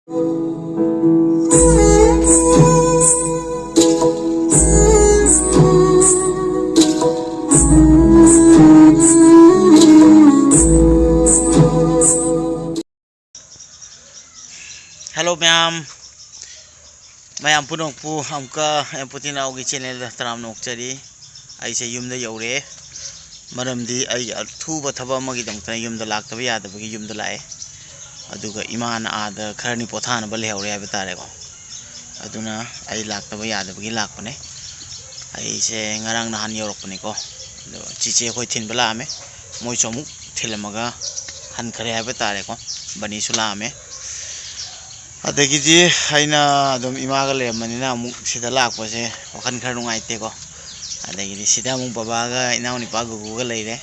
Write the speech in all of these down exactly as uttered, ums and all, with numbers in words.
Hello ꯃꯌꯥꯝ, ꯃꯌꯥꯝ ꯄꯨꯝꯅꯃꯛꯄꯨ ꯑꯃꯨꯛꯀ ꯑꯦꯝ ꯄꯣꯇꯤꯟ ꯅꯥꯎꯒꯤ ꯆꯦꯅꯦꯜꯗ ꯇꯔꯥꯝꯅ ꯑꯣꯛꯆꯔꯤ꯫ ꯑꯩꯁꯦ ꯌꯨꯝꯗ ꯌꯧꯔꯦ, ꯃꯔꯝꯗꯤ ꯑꯩꯒꯤ ꯑꯊꯨꯕ ꯊꯕꯛ ꯑꯃꯒꯤꯗꯃꯛꯇ ꯌꯨꯝꯗ ꯂꯥꯛꯇꯕ ꯌꯥꯗꯕꯒꯤ ꯌꯨꯝꯗ ꯂꯥꯛꯑꯦ꯫ ꯑꯗꯨꯒ ꯏꯃꯥꯅ ꯑꯥꯗ ꯈꯔꯅꯤ ꯄꯣꯊꯥꯅꯕ ꯂꯩꯍꯧꯔꯦ ꯍꯥꯏꯕ ꯇꯥꯔꯦꯀꯣ꯫ ꯑꯗꯨꯅ ꯑꯩ ꯂꯥꯛꯇꯕ ꯌꯥꯗꯕꯒꯤ ꯂꯥꯛꯄꯅꯦ꯫ ꯑꯩꯁꯦ ꯉꯔꯥꯡ ꯅꯍꯥꯟ ꯌꯧꯔꯛꯄꯅꯤꯀꯣ꯫ ꯑꯗꯣ ꯆꯤꯆꯦ ꯑꯩꯈꯣꯏ ꯊꯤꯟꯕ ꯂꯥꯛꯑꯝꯃꯦ, ꯃꯣꯏꯁꯨ ꯑꯃꯨꯛ ꯊꯤꯜꯂꯝꯃꯒ ꯍꯟꯈ꯭ꯔꯦ ꯍꯥꯏꯕ ꯇꯥꯔꯦꯀꯣ꯫ ꯕꯅꯤꯁꯨ ꯂꯥꯛꯑꯝꯃꯦ꯫ ꯑꯗꯒꯤꯗꯤ ꯑꯩꯅ ꯑꯗꯨꯝ ꯏꯃꯥꯒ ꯂꯩꯔꯝꯕꯅꯤꯅ ꯑꯃꯨꯛ ꯁꯤꯗ ꯂꯥꯛꯄꯁꯦ ꯋꯥꯈꯜ ꯈꯔ ꯅꯨꯡꯉꯥꯏꯇꯦꯀꯣ꯫ ꯑꯗꯒꯤꯗꯤ ꯁꯤꯗ ꯑꯃꯨꯛ ꯕꯕꯥꯒ ꯏꯅꯥꯎꯅꯨꯄꯥ ꯒꯨꯒꯨꯒ ꯂꯩꯔꯦ꯫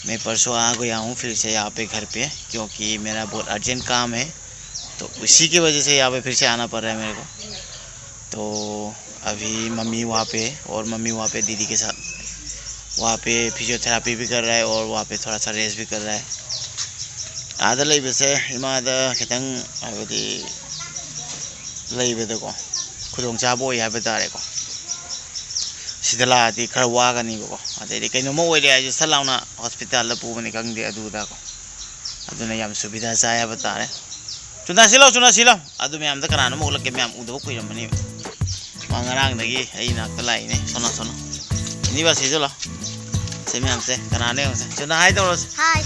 मैं परसों आ गया हूँ फिर से यहाँ पे घर पे, क्योंकि मेरा बहुत अर्जेंट काम है। तो उसी की वजह से यहाँ पे फिर से आना पड़ रहा है मेरे को। तो अभी मम्मी वहाँ पे, और मम्मी वहाँ पे दीदी के साथ वहाँ पे फिजियोथेरेपी भी कर रहा है और वहाँ पे थोड़ा सा रेस्ट भी कर रहा है। ꯑꯥꯗ ꯂꯩꯕꯁꯦ ꯏꯃꯥꯗ ꯈꯤꯇꯪ, ꯍꯥꯏꯕꯗꯤ, ꯂꯩꯕꯗꯀꯣ ꯈꯨꯗꯣꯡꯆꯥꯕ ꯑꯣꯏ ꯍꯥꯏꯕ ꯇꯥꯔꯦꯀꯣ꯫ ꯁꯤꯗ ꯂꯥꯛꯑꯗꯤ ꯈꯔ ꯋꯥꯒꯅꯤꯕꯀꯣ꯫ ꯑꯗꯩꯗꯤ ꯀꯩꯅꯣꯝꯃ ꯑꯣꯏꯔꯦ ꯍꯥꯏꯁꯨ ꯁꯠ ꯂꯥꯎꯅ ꯍꯣꯁꯄꯤꯇꯥꯜꯗ ꯄꯨꯕꯅꯤ ꯈꯪꯗꯦ, ꯑꯗꯨꯗꯀꯣ꯫ ꯑꯗꯨꯅ ꯌꯥꯝ ꯁꯨꯕꯤꯗꯥ ꯆꯥꯏ ꯍꯥꯏꯕ ꯇꯥꯔꯦ꯫ ꯆꯨꯅꯥ ꯁꯤꯜꯂꯣ, ꯆꯨꯅꯥ ꯁꯤꯜꯂꯣ꯫ ꯑꯗꯨ ꯃꯌꯥꯝꯗ ꯀꯅꯥꯅꯣꯝ ꯎꯠꯂꯛꯀꯦ, ꯃꯌꯥꯝ ꯎꯗꯕ ꯀꯨꯏꯔꯝꯃꯅꯤ꯫ ꯃꯥ ꯉꯔꯥꯡꯗꯒꯤ ꯑꯩ ꯅꯥꯛꯇ ꯂꯥꯛꯏꯅꯦ꯫ ꯁꯣꯅꯣ, ꯁꯣꯅꯣ꯫ ꯏꯅꯤꯕ ꯁꯤꯁꯨ ꯂꯥꯛꯑꯣ꯫ ꯁꯤ ꯃꯌꯥꯝꯁꯦ ꯀꯅꯥꯅꯣ ꯌꯦꯡꯉꯨꯁꯦ꯫ ꯆꯨꯅꯥ ꯍꯥꯏ ꯇꯧꯔꯁꯦ꯫ ꯍꯥꯏ꯫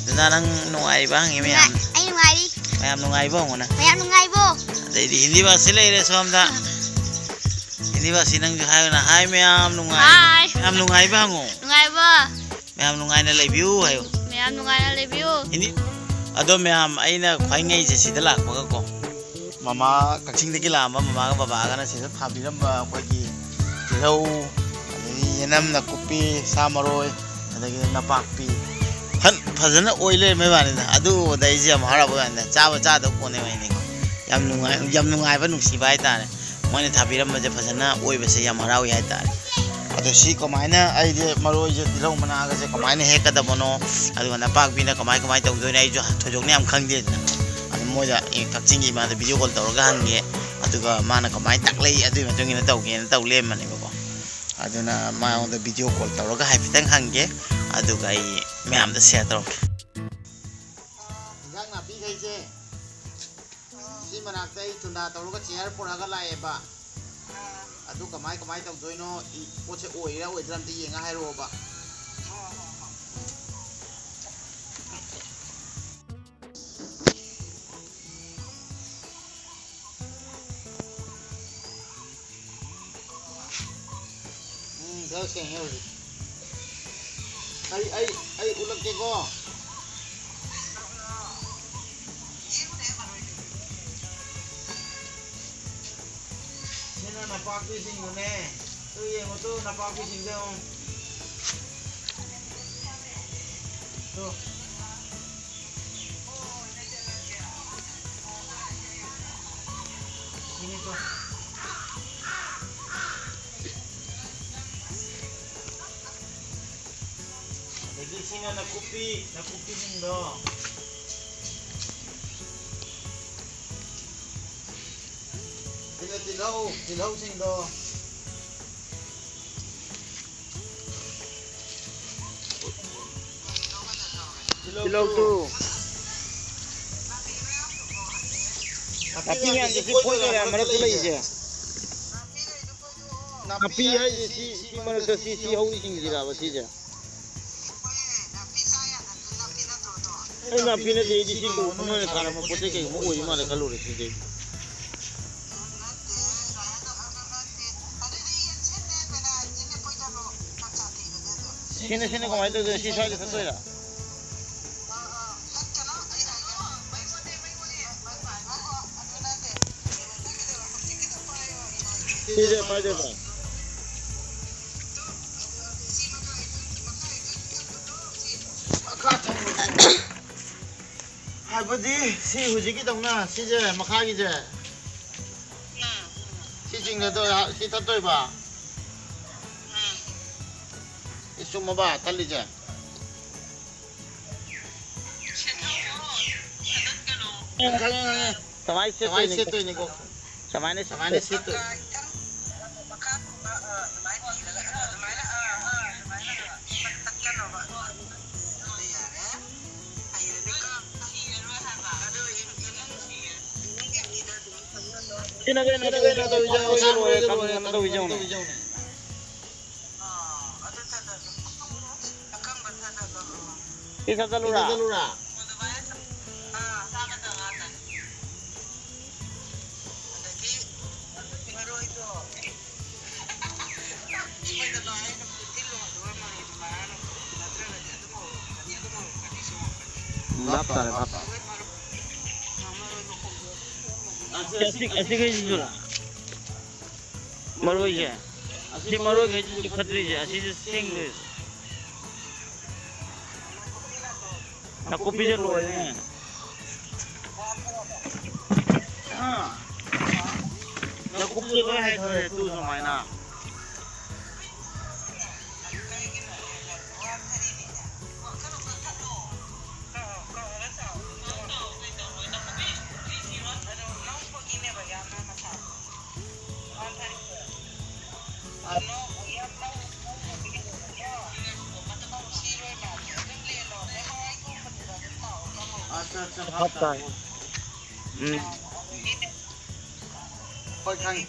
ꯆꯨꯅꯥ, ꯅꯪ ꯅꯨꯡꯉꯥꯏꯔꯤꯕ ꯍꯪꯉꯤ ꯃꯌꯥꯝ꯫ ꯑꯩ ꯅꯨꯡꯉꯥꯏꯔꯤ꯫ ꯃꯌꯥꯝ ꯅꯨꯡꯉꯥꯏꯕ ꯍꯪꯉꯨꯅꯦ꯫ ꯃꯌꯥꯝ ꯅꯨꯡꯉꯥꯏꯕꯣ? ꯑꯗꯩꯗꯤ ꯍꯤꯟꯗꯤ ꯕꯥꯁꯤ ꯂꯩꯔꯦ ꯁꯣꯝꯗ꯫ ꯍꯤꯟꯗꯤ ꯕꯥꯁꯤ ꯅꯪꯁꯨ ꯍꯥꯏꯌꯨꯅ꯫ ꯍꯥꯏ ꯃꯌꯥꯝ ꯅꯨꯡꯉꯥꯏ꯫ ꯍꯥꯏ꯫ ꯃꯌꯥꯝ ꯅꯨꯡꯉꯥꯏꯕ ꯍꯪꯉꯣ꯫ ꯅꯨꯡꯉꯥꯏꯕ꯫ ꯃꯌꯥꯝ ꯅꯨꯡꯉꯥꯏꯅ ꯂꯩꯕꯤꯌꯨ ꯍꯥꯏꯌꯨ꯫ ꯃꯌꯥꯝ ꯅꯨꯡꯉꯥꯏꯅ ꯂꯩꯕꯤꯌꯨ꯫ ꯍꯤꯟꯗꯤ꯫ ꯑꯗꯣ ꯃꯌꯥꯝ, ꯑꯩꯅ ꯈ꯭ꯋꯥꯏ ꯉꯛꯏꯁꯦ ꯁꯤꯗ ꯂꯥꯛꯄꯒꯀꯣ꯫ ꯃꯃꯥ, ꯀꯛꯆꯤꯡꯗꯒꯤ ꯂꯥꯛꯑꯝꯕ ꯃꯃꯥꯒ ꯕꯕꯥꯒꯅ ꯁꯤꯗ ꯊꯥꯕꯤꯔꯝꯕ ꯑꯩꯈꯣꯏꯒꯤ ꯇꯤꯜꯍꯧ, ꯑꯗꯒꯤ ꯌꯦꯅꯝ, ꯅꯥꯀꯨꯞꯄꯤ, ꯁꯥ ꯃꯔꯣꯏ, ꯑꯗꯒꯤ ꯅꯄꯥꯛꯄꯤ꯫ ꯐꯟ-, ꯐꯖꯅ ꯑꯣꯏ ꯂꯩꯔꯝꯃꯦ ꯋꯥꯅꯤꯗ꯫ ꯑꯗꯨ ꯎꯕꯗ ꯑꯩꯁꯦ ꯌꯥꯝ ꯍꯔꯥꯎꯕ ꯋꯥꯅꯤꯗ꯫ ꯆꯥꯕ ꯆꯥꯗꯕ ꯀꯣꯟꯅꯦ ꯋꯥꯅꯤꯀꯣ꯫ ꯌꯥꯝ ꯅꯨꯡꯉꯥꯏ-, ꯌꯥꯝ ꯅꯨꯡꯉꯥꯏꯕ, ꯅꯨꯡꯁꯤꯕ ꯍꯥꯏꯇꯥꯔꯦ꯫ ꯃꯣꯏꯅ ꯊꯥꯕꯤꯔꯝꯕꯁꯦ ꯐꯖꯅ ꯑꯣꯏꯕꯁꯦ ꯌꯥꯝ ꯍꯔꯥꯎꯏ ꯍꯥꯏꯇꯥꯔꯦ꯫ ꯑꯗꯣ ꯁꯤ ꯀꯃꯥꯏꯅ, ꯑꯩꯗꯤ ꯃꯔꯣꯏꯁꯦ, ꯇꯤꯜꯍꯧ ꯃꯅꯥꯒꯁꯦ ꯀꯃꯥꯏꯅ ꯍꯦꯛꯀꯗꯕꯅꯣ, ꯑꯗꯨꯒ ꯅꯄꯥꯛꯄꯤꯅ ꯀꯃꯥꯏ, ꯀꯃꯥꯏꯅ ꯇꯧꯗꯣꯏꯅꯣ, ꯑꯩꯁꯨ ꯊꯣꯏꯗꯣꯛꯅ ꯌꯥꯝ ꯈꯪꯗꯦꯗꯅ꯫ ꯑꯗꯣ ꯃꯣꯏꯗ, ꯑꯦ, ꯀꯛꯆꯤꯡꯒꯤ ꯏꯃꯥꯗ video call ꯇꯧꯔꯒ ꯍꯪꯒꯦ, ꯑꯗꯨꯒ ꯃꯥꯅ ꯀꯃꯥꯏꯅ ꯇꯥꯛꯂꯛꯏ, ꯑꯗꯨꯒꯤ ꯃꯇꯨꯡ ꯏꯟꯅ ꯇꯧꯒꯦꯅ ꯇꯧ ꯂꯩꯔꯝꯕꯅꯦꯕꯀꯣ꯫ ꯑꯗꯨꯅ ꯃꯉꯣꯟꯗ video call ꯇꯧꯔꯒ ꯍꯥꯏꯐꯦꯠꯇꯪ ꯍꯪꯒꯦ, ꯑꯗꯨꯒ ꯑꯩ ꯃꯌꯥꯝꯗ share ꯇꯧꯔꯛꯀꯦ꯫ ꯏꯟꯖꯥꯡ ꯅꯥꯄꯤꯈꯩꯁꯦ ꯁꯤ ꯃꯅꯥꯛꯇ ꯑꯩ ꯆꯨꯟꯗꯥ ꯇꯧꯔꯒ chair ꯄꯨꯔꯛꯑꯒ ꯂꯥꯛꯑꯦꯕ꯫ ꯑꯗꯨ ꯀꯃꯥꯏ ꯀꯃꯥꯏ ꯇꯧꯗꯣꯏꯅꯣ, ꯄꯣꯠꯁꯦ ꯑꯣꯏꯔꯤꯔꯥ ꯑꯣꯏꯗ꯭ꯔꯥ ꯑꯝꯇ ꯌꯦꯡꯉ ꯍꯥꯏꯔꯛꯑꯣꯕ꯫ ꯎꯝ, ꯈꯔ ꯁꯦꯡꯉꯦ ꯍꯧꯖꯤꯛ꯫ ꯑꯩ, ꯑꯩ, ꯑꯩ ꯎꯠꯂꯛꯀꯦꯀꯣ꯫ ꯁꯤꯅ ꯅꯄꯥꯛꯄꯤꯁꯤꯡꯗꯨꯅꯦ꯫ ꯇꯨ ꯌꯦꯡꯉꯨ ꯇꯨ, ꯅꯄꯥꯛꯄꯤꯁꯤꯡꯗꯣ ꯌꯦꯡꯉꯨ꯫ ꯇꯨ꯫ ꯁꯤꯅꯤ ꯇꯨ꯫ ꯑꯗꯒꯤ ꯁꯤꯅ ꯅꯥꯀꯨꯞꯄꯤ, ꯅꯥꯀꯨꯞꯄꯤꯁꯤꯡꯗꯣ꯫ ꯁꯤꯅ ꯇꯤꯜꯍꯧ, ꯇꯤꯜꯍꯧꯁꯤꯡꯗꯣ꯫ ꯇꯤꯜꯍꯧꯁꯨ꯫ ꯅꯥꯄꯤ ꯃꯌꯥꯝꯁꯦ ꯁꯤ ꯐꯣꯏꯗꯣꯏꯔꯥ ꯃꯔꯛꯇ ꯂꯩꯁꯦ? ꯅꯥꯄꯤ ꯍꯥꯏꯁꯦ ꯁꯤ, ꯁꯤ ꯃꯔꯛꯇ ꯁꯤ, ꯁꯤ ꯍꯧꯔꯤꯁꯤꯡꯁꯤꯔꯕ ꯁꯤꯁꯦ? ꯑꯩ ꯅꯥꯄꯤ ꯅꯠꯇꯦ, ꯑꯩꯗꯤ ꯁꯤ ꯀꯩꯅꯣ ꯅꯣꯏꯅ ꯊꯥꯔꯛꯄ ꯄꯣꯠ ꯆꯩ ꯀꯩꯒꯨꯝꯕ ꯑꯣꯏꯔꯤ ꯃꯥꯜꯂꯦ ꯈꯜꯂꯨꯔꯦ ꯁꯤꯗꯤ꯫ ꯁꯤꯅ, ꯁꯤꯅ ꯀꯃꯥꯏꯅ ꯇꯧꯗꯣꯏꯅꯣ? ꯁꯤ ꯁ꯭ꯋꯥꯏꯗ ꯊꯠꯇꯣꯏꯔꯥ? ꯁꯤꯁꯦ ꯄꯥꯏꯗꯣꯏꯕ? ꯍꯥꯏꯕꯗꯤ ꯁꯤ ꯍꯧꯖꯤꯛꯀꯤꯗꯧꯅ ꯁꯤꯁꯦ ꯃꯈꯥꯒꯤꯁꯦ ꯁꯤ ꯆꯤꯡꯅꯗꯣꯏꯔꯥ? ꯁꯤ ꯊꯠꯇꯣꯏꯕ? ꯁꯤ ꯆꯨꯝꯃꯕ ꯊꯠꯂꯤꯁꯦ? ꯈꯪꯉꯦ, ꯈꯪꯉꯦ꯫ ꯀꯃꯥꯏꯅ ꯀꯃꯥꯏꯅ ꯁꯦꯠꯇꯣꯏꯅꯣ? ꯁꯦꯠꯇꯣꯏꯅꯣ? ꯀꯃꯥꯏꯅ ꯀꯃꯥꯏꯅ ꯁꯦꯠꯇꯣꯏꯅꯣ? ꯁꯤꯅ ꯀꯩꯅꯣ ꯇꯧꯔꯤꯁꯦ? ꯁꯤ ꯂꯣꯏꯔꯦ, ꯁꯤ ꯂꯣꯏꯔꯦ, ꯀꯩꯅꯣ ꯇꯧꯔꯤꯁꯦ ꯌꯦꯡꯉꯨꯅꯦ꯫ ꯁꯤ ꯊꯥꯖꯜꯂꯨꯔꯥ? ꯚꯥꯞ ꯇꯥꯔꯦ, ꯚꯥꯞ ꯇꯥꯔꯦ꯫ ꯑꯁꯤ, ꯑꯁꯤꯈꯩꯁꯤꯁꯨ ꯃꯔꯣꯏꯁꯦ, ꯁꯤ ꯃꯔꯣꯏꯈꯩꯁꯤ ꯆꯤꯡꯈꯠꯇ꯭ꯔꯤꯁꯦ, ꯑꯁꯤꯁꯨ ꯁꯦꯡꯗꯣꯏꯁꯦ꯫ ꯅꯥꯀꯨꯞꯄꯤꯁꯦ ꯂꯣꯏꯔꯦꯅꯦ꯫ ꯑꯥ꯫ ꯅꯥꯀꯨꯞꯄꯤꯁꯦ ꯂꯣꯏ ꯍꯩꯊꯔꯦ ꯇꯨ ꯁꯨꯃꯥꯏꯅ꯫ ꯑꯠꯆꯥ, ꯑꯠꯆꯥ, ꯚꯥꯞ ꯇꯥꯔꯦ꯫ ꯎꯝ꯫ ꯍꯣꯏ, ꯈꯪꯉꯤ꯫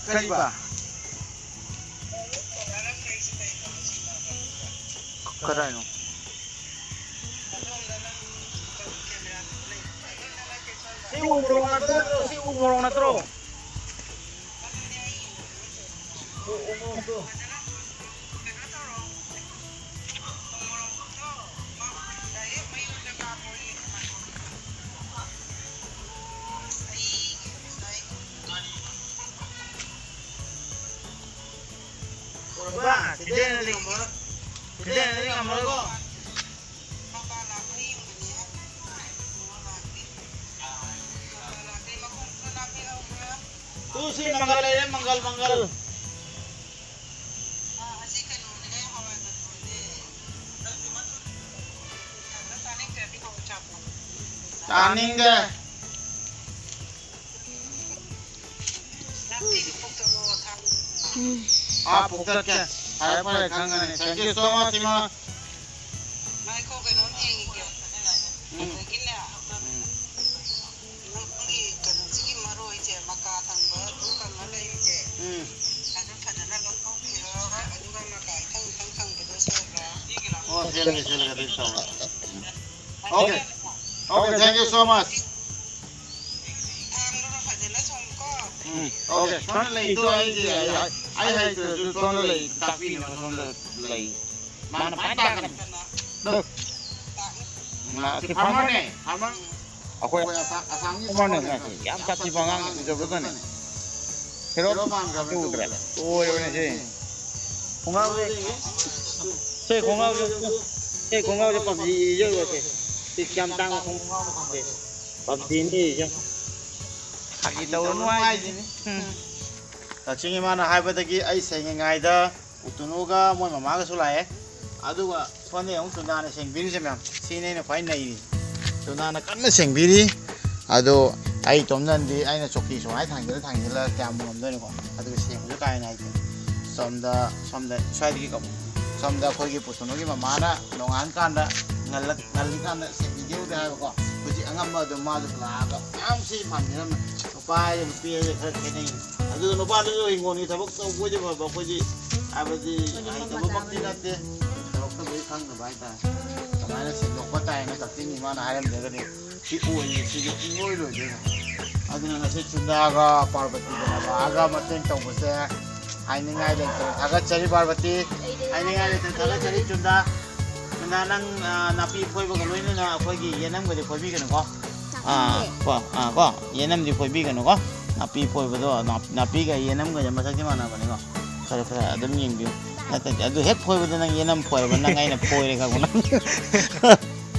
ꯀꯔꯤꯕ? ꯀꯗꯥꯏꯅꯣ? ꯁꯤ ꯎ ꯃꯣꯔꯣꯛ ꯅꯠꯇ꯭ꯔꯣ? ꯁꯤ ꯎ ꯃꯣꯔꯣꯛ ꯅꯠꯇ꯭ꯔꯣ? ꯎ, ꯎ ꯃꯣꯔꯣꯛꯇꯣ꯫ ꯕꯥ, ꯁꯤꯗꯩ ꯍꯦꯟꯅꯗꯤ ꯉꯝꯃꯔꯣꯏ꯫ ꯁꯤꯗꯩ ꯍꯦꯟꯅꯗꯤ ꯉꯝꯃꯔꯣꯏꯀꯣ꯫ ꯇꯨ ꯁꯤ ꯃꯪꯒꯜ ꯂꯩꯔꯦ, ꯃꯪꯒꯜ, ꯃꯪꯒꯜ꯫ ꯑꯥ, ꯑꯁꯤ ꯀꯩꯅꯣꯅꯦ, ꯍꯋꯥꯏ ꯃꯇꯣꯟꯅꯦ꯫ ꯅꯪ ꯇꯥꯅꯤꯡꯗꯦ꯫ ꯎꯝ꯫ ꯑꯥ, ꯄꯨꯈꯠꯀꯦ꯫ ꯐꯔꯦ, ꯐꯔꯦ, ꯈꯪꯉꯅꯤ꯫ Thank you so much, ꯏꯃꯥ꯫ ꯉꯥꯏꯈꯣ, ꯀꯩꯅꯣꯝ ꯌꯦꯡꯈꯤꯒꯦ꯫ ꯎꯝ꯫ ꯑꯗꯒꯤꯅꯦ, ꯎꯝ꯫ ꯅꯪꯒꯤ ꯀꯩꯅꯣꯁꯤꯒꯤ ꯃꯔꯣꯏꯁꯦ ꯃꯀꯥ ꯊꯪꯕ ꯑꯗꯨ ꯀꯪꯉ ꯂꯩꯔꯤꯁꯦ꯫ ꯎꯝ꯫ ꯑꯗꯨ ꯐꯖꯅ ꯂꯧꯊꯣꯛꯄꯤꯔꯣ꯫ ꯑꯗꯨꯒ ꯃꯀꯥ ꯏꯊꯪ ꯏꯊꯪ ꯊꯪꯕꯗꯣ ꯁꯣꯏꯕ꯭ꯔꯥ? ꯑꯣ, ꯁꯦꯝꯒꯦ, ꯁꯦꯝꯒꯦ, ꯑꯗꯨꯗꯤ ꯇꯧꯔꯣ꯫ Okay꯫ Okay, thank you so much꯫ ꯊꯥꯡꯗꯨꯅ ꯐꯖꯅ ꯁꯣꯝꯀꯣ꯫ ꯎꯝ, okay꯫ ꯁꯣꯝꯗ ꯂꯩꯗꯣ ꯑꯩꯗꯤ, ꯑꯩ, ꯑꯩ ꯍꯩꯇ꯭ꯔꯁꯨ ꯁꯣꯝꯗ ꯂꯩ, ꯇꯥꯛꯄꯤꯅꯕ ꯁꯣꯝꯗ ꯂꯩ꯫ ꯃꯥꯅ ꯐꯖꯅ ꯇꯥꯛꯀꯅꯤ꯫ ꯃꯥ ꯁꯤ farmerꯅꯦ, farmer꯫ ꯑꯩꯈꯣꯏ ꯑꯩꯈꯣꯏ ꯑꯁꯥ-, ꯑꯁꯥꯝꯒꯤ farmerꯅꯦ farmerꯅꯦ꯫ ꯃꯥꯁꯦ꯫ ꯌꯥꯝ ꯁꯥꯊꯤꯕ ꯑꯉꯥꯡꯅꯦ, ꯐꯖꯕꯒꯅꯦ꯫ ꯍꯦꯔꯣ ꯍꯦꯔꯣ ꯄꯥꯝꯈ꯭ꯔꯕꯅꯦ ꯎꯗ꯭ꯔꯦ꯫ ꯇꯨ ꯎꯗ꯭ꯔꯦ꯫ ꯂꯣꯏꯔꯕꯅꯦ ꯁꯤ꯫ ꯈꯣꯡꯒ꯭ꯔꯥꯎꯁꯦ꯫ ꯁꯤ ꯈꯣꯡꯒ꯭ꯔꯥꯎꯁꯦ꯫ ꯁꯤ ꯈꯣꯡꯒ꯭ꯔꯥꯎꯁꯦ PUBG ꯌꯧꯔꯁꯦ꯫ ꯁꯤ ꯀꯌꯥꯝ ꯇꯥꯡꯕ ꯈꯣꯡꯒ꯭ꯔꯥꯎꯅꯣ ꯈꯪꯗꯦ꯫ PUBGꯅꯤ ꯁꯤꯁꯦ꯫ ꯐꯥꯒꯤ ꯇꯧꯔꯅꯨ ꯍꯥꯏꯁꯤꯅꯤ꯫ ꯎꯝ꯫ ꯀꯛꯆꯤꯡ ꯏꯃꯥꯅ ꯍꯥꯏꯕꯗꯒꯤ ꯑꯩ ꯁꯦꯡꯉꯤꯉꯩꯗ ꯎꯇꯨꯅꯨꯒ ꯃꯣꯏ ꯃꯃꯥꯒꯁꯨ ꯂꯥꯛꯑꯦ꯫ ꯑꯗꯨꯒ ꯁꯣꯝꯗꯩ ꯑꯃꯨꯛ ꯆꯨꯟꯗꯥꯅ ꯁꯦꯡꯕꯤꯔꯤꯁꯦ ꯃꯌꯥꯝ꯫ ꯁꯤꯅꯦ ꯑꯩꯅ ꯈ꯭ꯋꯥꯏ ꯅꯩꯔꯤꯁꯦ꯫ ꯆꯨꯟꯗꯥꯅ ꯀꯟꯅ ꯁꯦꯡꯕꯤꯔꯤ꯫ ꯑꯗꯣ ꯑꯩ ꯏꯇꯣꯝꯗꯅꯗꯤ ꯑꯩꯅ ꯆꯣꯀꯤ ꯁꯨꯃꯥꯏꯅ ꯊꯥꯡꯖꯤꯜꯂ ꯊꯥꯡꯖꯤꯜꯂ ꯀꯌꯥꯝ ꯉꯝꯗꯣꯏꯅꯣꯀꯣ? ꯑꯗꯨꯒ ꯁꯦꯡꯕꯁꯨ ꯀꯥ ꯍꯦꯟꯅ ꯍꯩꯇꯦ꯫ ꯁꯣꯝꯗ, ꯁꯣꯝꯗ, ꯁ꯭ꯋꯥꯏꯗꯒꯤ ꯀꯧ-, ꯁꯣꯝꯗ ꯑꯩꯈꯣꯏꯒꯤ ꯄꯨꯇꯣꯟꯍꯣꯏꯒꯤ ꯃꯃꯥꯅ ꯅꯣꯡꯉꯥꯟꯀꯥꯟꯗ ꯉꯜꯂꯛ-, ꯉꯜꯂꯤꯀꯥꯟꯗ ꯁꯦꯡꯕꯤꯗꯦꯕꯨꯗꯤ ꯍꯥꯏꯕꯀꯣ꯫ ꯍꯧꯖꯤꯛ ꯑꯉꯝꯕ ꯑꯗꯨꯝ ꯃꯥꯁꯨ ꯂꯥꯛꯑꯒ ꯃꯌꯥꯝ ꯁꯤ ꯐꯪꯉꯤꯔꯝꯃꯦ꯫ ꯅꯨꯄꯥ ꯍꯥꯏꯁꯦ ꯅꯨꯄꯤ ꯍꯥꯏꯁꯦ ꯈꯔ ꯈꯦꯠꯅꯩ꯫ ꯑꯗꯨꯒ ꯅꯨꯄꯥꯗꯨꯁꯨ ꯍꯤꯡꯒꯣꯜꯒꯤ ꯊꯕꯛ ꯇꯧꯕ ꯑꯣꯏꯗꯤ ꯐꯕ, ꯑꯩꯈꯣꯏꯗꯤ ꯍꯥꯏꯕꯗꯤ ꯍꯩꯇꯕꯃꯛꯇꯤ ꯅꯠꯇꯦ꯫ ꯊꯕꯛ ꯇꯧꯕꯒꯤ ꯈꯪꯗꯕ ꯍꯥꯏꯇꯥꯔꯦ꯫ ꯀꯃꯥꯏꯅ ꯁꯦꯡꯗꯣꯛꯄ ꯇꯥꯏꯅ ꯀꯛꯆꯤꯡ ꯏꯃꯥꯅ ꯍꯥꯏꯔꯝꯗ꯭ꯔꯒꯗꯤ ꯁꯤ ꯑꯣꯏꯌꯦ, ꯁꯤꯁꯨ ꯄꯨꯡꯂꯣꯏ ꯂꯣꯏꯗꯣꯏꯅꯦ꯫ ꯑꯗꯨꯅ ꯉꯁꯤ ꯆꯨꯟꯗꯥꯒ ꯄꯥꯔꯕꯇꯤꯒꯅ ꯂꯥꯛꯑꯒ ꯃꯇꯦꯡ ꯇꯧꯕꯁꯦ ꯍꯥꯏꯅꯤꯡꯉꯥꯏ ꯂꯩꯇ꯭ꯔꯦ꯫ ꯊꯥꯒꯠꯆꯔꯤ ꯄꯥꯔꯕꯇꯤ, ꯍꯥꯏꯅꯤꯡꯉꯥꯏ ꯂꯩꯇ꯭ꯔꯦ, ꯊꯥꯒꯠꯆꯔꯤ ꯆꯨꯟꯗꯥ꯫ ꯆꯨꯟꯗꯥ, ꯅꯪ, ꯑ, ꯅꯥꯄꯤ ꯐꯣꯏꯕꯒ ꯂꯣꯏꯅꯅ ꯑꯩꯈꯣꯏꯒꯤ ꯌꯦꯅꯝꯒꯗꯤ ꯐꯣꯏꯕꯤꯒꯅꯨꯀꯣ꯫ ꯑꯥ, ꯀꯣ, ꯑꯥ, ꯀꯣ, ꯌꯦꯅꯝꯗꯤ ꯐꯣꯏꯕꯤꯒꯅꯨꯀꯣ꯫ ꯅꯥꯄꯤ ꯐꯣꯏꯕꯗꯣ, ꯅꯥꯞ-, ꯅꯥꯄꯤꯒ ꯌꯦꯅꯝꯒꯁꯦ ꯃꯁꯛꯇꯤ ꯃꯥꯟꯅꯕꯅꯤꯀꯣ꯫ ꯈꯔ ꯈꯔ ꯑꯗꯨꯝ ꯌꯦꯡꯕꯤꯌꯨ꯫ ꯅꯠꯇ꯭ꯔꯗꯤ ꯑꯗꯨ ꯍꯦꯛ ꯐꯣꯏꯕꯗ ꯅꯪ ꯌꯦꯅꯝ ꯐꯣꯏꯔꯕ, ꯅꯪ ꯑꯩꯅ ꯐꯣꯏꯔꯦ ꯈꯪꯉꯨ ꯅꯪ꯫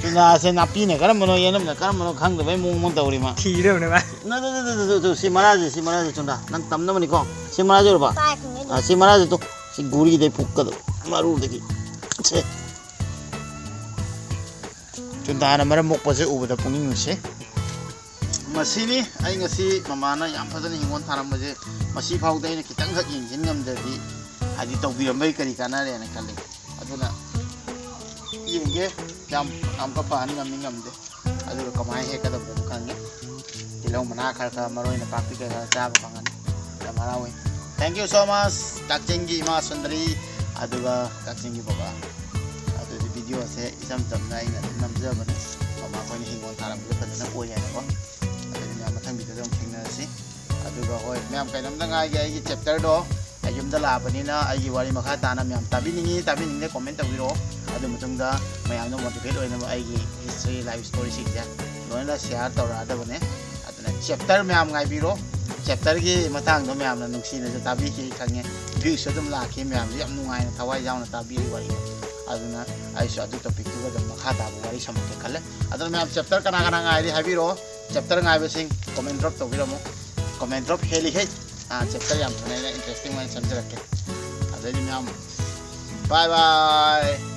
ꯆꯨꯟꯗꯥꯁꯦ ꯅꯥꯄꯤꯅ ꯀꯔꯝꯕꯅꯣ, ꯌꯦꯅꯝꯅ ꯀꯔꯝꯕꯅꯣ ꯈꯪꯗꯕꯩ ꯃꯑꯣꯡ ꯑꯃ ꯇꯧꯔꯤ ꯃꯥ꯫ ꯊꯤꯔꯕꯅꯦ ꯃꯥ꯫ ꯅ, ꯅ, ꯅ, ꯅ, ꯅ, ꯅ, ꯁꯤ ꯃꯔꯥꯁꯦ, ꯁꯤ ꯃꯔꯥꯁꯦ ꯆꯨꯟꯗꯥ꯫ ꯅꯪ ꯇꯝꯅꯕꯅꯤꯀꯣ꯫ ꯁꯤ ꯃꯔꯥꯁꯦ ꯎꯔꯕ? ꯄꯥꯏ ꯈꯪꯉꯦ ꯑꯗꯨ꯫ ꯑꯥ, ꯁꯤ ꯃꯔꯥꯁꯦ ꯇꯨ꯫ ꯁꯤ ꯒꯨꯔꯤꯗꯩ ꯐꯨꯛꯀꯗꯕ ꯃꯔꯨꯗꯒꯤ꯫ ꯁꯦ꯫ ꯆꯨꯟꯗꯥꯅ ꯃꯔꯝ ꯃꯣꯛꯄꯁꯦ ꯎꯕꯗ ꯄꯨꯛꯅꯤꯡ ꯅꯨꯡꯁꯤ꯫ ꯃꯁꯤꯅꯤ ꯑꯩ ꯉꯁꯤ ꯃꯃꯥꯅ ꯌꯥꯝ ꯐꯖꯅ ꯍꯤꯡꯒꯣꯜ ꯊꯥꯔꯝꯕꯁꯦ꯫ ꯃꯁꯤ ꯐꯥꯎꯗ ꯑꯩꯅ ꯈꯤꯇꯪꯈꯛ ꯌꯦꯡꯁꯤꯟ ꯉꯝꯗ꯭ꯔꯗꯤ, ꯍꯥꯏꯗꯤ, ꯇꯧꯕꯤꯔꯝꯕꯩ ꯀꯔꯤ ꯀꯥꯟꯅꯔꯦꯅ ꯈꯜꯂꯤ꯫ ꯑꯗꯨꯅ ꯌꯦꯡꯒꯦ, ꯌꯥꯝ ꯌꯥꯝ ꯀꯟꯅ ꯄꯥꯍꯟ ꯉꯝꯃꯤ ꯉꯝꯗꯦ꯫ ꯑꯗꯨꯒ ꯀꯃꯥꯏꯅ ꯍꯦꯛꯀꯗꯕꯗꯣ ꯈꯪꯉꯦ꯫ ꯇꯤꯜꯍꯧ ꯃꯅꯥ ꯈꯔ ꯈꯔ, ꯃꯔꯣꯏ ꯅꯄꯥꯛꯄꯤ ꯀꯩ ꯈꯔ ꯆꯥꯕ ꯐꯪꯉꯅꯤ꯫ ꯌꯥꯝ ꯍꯔꯥꯎꯋꯦ꯫ Thank you so much, ꯀꯛꯆꯤꯡꯒꯤ ꯏꯃꯥ ꯁꯨꯟꯗꯔꯤ, ꯑꯗꯨꯒ ꯀꯛꯆꯤꯡꯒꯤ ꯕꯕꯥ꯫ ꯑꯗꯨꯗꯤ ꯚꯤꯗꯤꯑꯣꯁꯦ ꯏꯆꯝ ꯆꯝꯅ ꯑꯩꯅ ꯑꯗꯨꯝ ꯅꯝꯖꯕꯅꯤ꯫ ꯃꯃꯥ ꯑꯩꯈꯣꯏꯅ ꯍꯤꯡꯒꯣꯜ ꯊꯥꯔꯝꯕꯗꯣ ꯐꯖꯅ ꯑꯣꯏ ꯍꯥꯏꯅꯀꯣ꯫ ꯑꯗꯨꯗꯤ ꯃꯌꯥꯝ ꯃꯊꯪ ꯚꯤꯗꯤꯑꯣꯗ ꯑꯃꯨꯛ ꯊꯦꯡꯅꯔꯁꯤ꯫ ꯑꯗꯨꯒ ꯍꯣꯏ ꯃꯌꯥꯝ, ꯀꯩꯅꯣꯝꯇ ꯉꯥꯏꯒꯦ, ꯑꯩꯒꯤ ꯆꯦꯞꯇꯔꯗꯣ ꯑꯩ ꯌꯨꯝꯗ ꯂꯥꯛꯑꯕꯅꯤꯅ ꯑꯩꯒꯤ ꯋꯥꯔꯤ ꯃꯈꯥ ꯇꯥꯅ ꯃꯌꯥꯝ ꯇꯥꯕꯤꯅꯤꯡꯉꯤ, ꯇꯥꯕꯤꯅꯤꯡꯗꯦ comment ꯇꯧꯕꯤꯔꯛꯑꯣ꯫ ꯑꯗꯨ ꯃꯇꯨꯡꯗ ꯃꯌꯥꯝꯗ motivate ꯑꯣꯏꯅꯕ ꯑꯩꯒꯤ history, life storyꯁꯤꯡꯁꯦ ꯂꯣꯏꯅ share ꯇꯧꯔꯛꯑꯗꯕꯅꯦ꯫ ꯑꯗꯨꯅ ꯆꯦꯞꯇꯔ ꯃꯌꯥꯝ ꯉꯥꯏꯕꯤꯔꯣ꯫ ꯆꯦꯞꯇꯔꯒꯤ ꯃꯇꯥꯡꯗꯣ ꯃꯌꯥꯝꯅ ꯅꯨꯡꯁꯤꯅꯁꯨ ꯇꯥꯕꯤꯈꯤ ꯈꯪꯉꯦ, viewꯁꯨ ꯑꯗꯨꯝ ꯂꯥꯛꯈꯤ, ꯃꯌꯥꯝꯁꯨ ꯌꯥꯝ ꯅꯨꯡꯉꯥꯏꯅ ꯊꯋꯥꯏ ꯌꯥꯎꯅ ꯇꯥꯕꯤꯔꯤ ꯋꯥꯔꯤꯗꯣ꯫ ꯑꯗꯨꯅ ꯑꯩꯁꯨ ꯑꯗꯨ topicꯇꯨꯒ ꯑꯗꯨꯝ ꯃꯈꯥ ꯇꯥꯕ ꯋꯥꯔꯤ ꯁꯥꯃꯛꯀꯦ ꯈꯜꯂꯦ꯫ ꯑꯗꯨꯅ ꯃꯌꯥꯝ ꯆꯦꯞꯇꯔ ꯀꯅꯥ ꯀꯅꯥ ꯉꯥꯏꯔꯤ ꯍꯥꯏꯕꯤꯔꯛꯑꯣ꯫ ꯆꯦꯞꯇꯔ ꯉꯥꯏꯕꯁꯤꯡ comment drop ꯇꯧꯕꯤꯔꯝꯃꯣ꯫ Comment drop ꯍꯦꯜꯂꯤꯈꯩ, ꯑꯥ, ꯆꯦꯞꯇꯔ ꯌꯥꯝ ꯊꯨꯅ ꯑꯩꯅ interesting ꯑꯣꯏꯅ ꯁꯦꯝꯖꯔꯛꯀꯦ꯫ ꯑꯗꯩꯗꯤ ꯃꯌꯥꯝ bye bye꯫